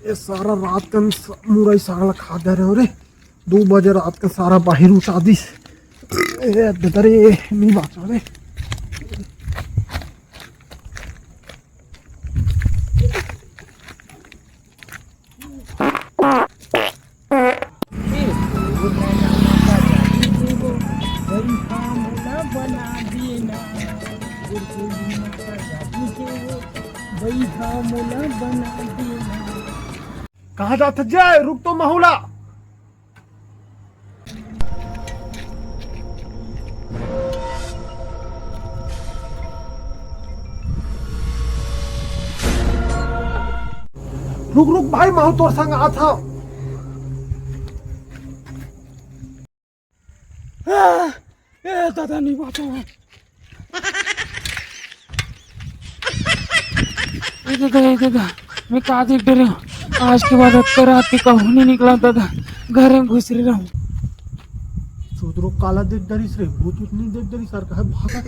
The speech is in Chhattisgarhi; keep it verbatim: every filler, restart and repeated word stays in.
ए सारा रात कन स-, मुरई साग ला खा दे रहे हो रे। दू बजे रात कन सारा बाहिर उठा दिस। ए ददा रे, नहीं बाँचो रे। कहाँ जात हस? रुक तो महूला। रुक रुक भाई, महूँ तोर संग आत हँव। ए ददा, नहीं बाँचो। ए ददा, ए ददा, मैं का देख डरे हँव? आज के बाद अतका रात के कहूँ नहीं निकलँव ददा, घर में घुस रहे रहूँ। सुधरो काला देख डरिस रे, भूत उत नहीं देख डरिस, सर कहे भागा।